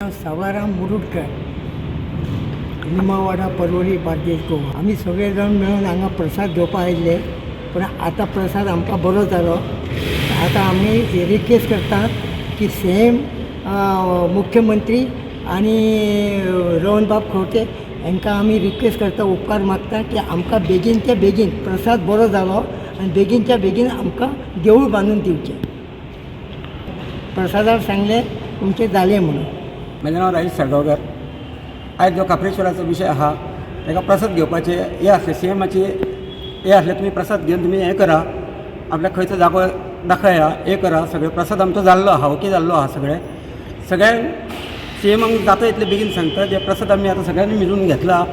सावळाराम मुरुडकर, निमावाडा, परवरी, बार्देस, गोवा. आमी सगळे जाण मेळून हांगा प्रसाद घेवपाक आयिल्ले, पूण आतां प्रसाद आमकां बरो जालो. आतां आमी रिक्वेस्ट करतात की सेम मुख्यमंत्री आनी रोहनबाब खंवटे हांकां आमी रिक्वेस्ट करता, उपकार मागता की आमकां बेगीनच्या बेगीन प्रसाद बरो जालो आनी बेगीनच्या बेगीन आमकां देवूळ बांदून दिवचें. प्रसादार सांगलें तुमचें जालें म्हणून. म्हजें नांव राजेश साळगांवकर. आयज जो खाप्रेश्वराचो विशय आहा, ताका प्रसाद घेवपाचे हे आसले, सीएमाचे हे आसले, तुमी प्रसाद घेवन तुमी हें करा, आपल्याक खंयचो जागो दाखया, हें करा. सगळें प्रसाद आमचो जाल्लो आहा, ओके जाल्लो आहा. सगळें सगळ्यांक सीएमाक जाता इतले बेगीन सांगता, जे प्रसाद आमी आतां सगळ्यांनी मिळून घेतला,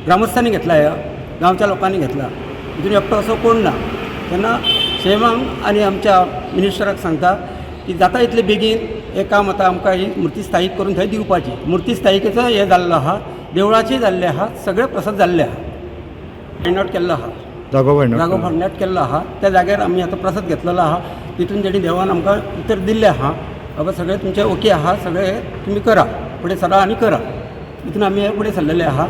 ग्रामस्थांनी घेतला, ह्या गांवच्या लोकांनी घेतला, तितून एकटो असो कोण ना. तेन्ना सीएमाक आनी आमच्या मिनिस्टराक सांगता की जाता इतले बेगीन हें काम आतां आमकां ही मुर्ती स्थायीक करून थंय दिवपाची. मुर्ती स्थायिकेचो हें जाल्लो आहा, देवळाचें जाल्लें आहा, सगळें प्रसाद जाल्ले आहा, फायंड आवट केल्लो आहा. जागो फायंड. जागो फायंड आवट केल्लो आहा. त्या जाग्यार आमी आतां प्रसाद घेतलेलो आहा. तितून तेणी देवान आमकां उतर दिल्लें आहा, बाबा सगळें तुमचें ओके आहा, सगळें तुमी करा, फुडें सरा आनी करा. तितून आमी हे फुडें सरलेले आहा.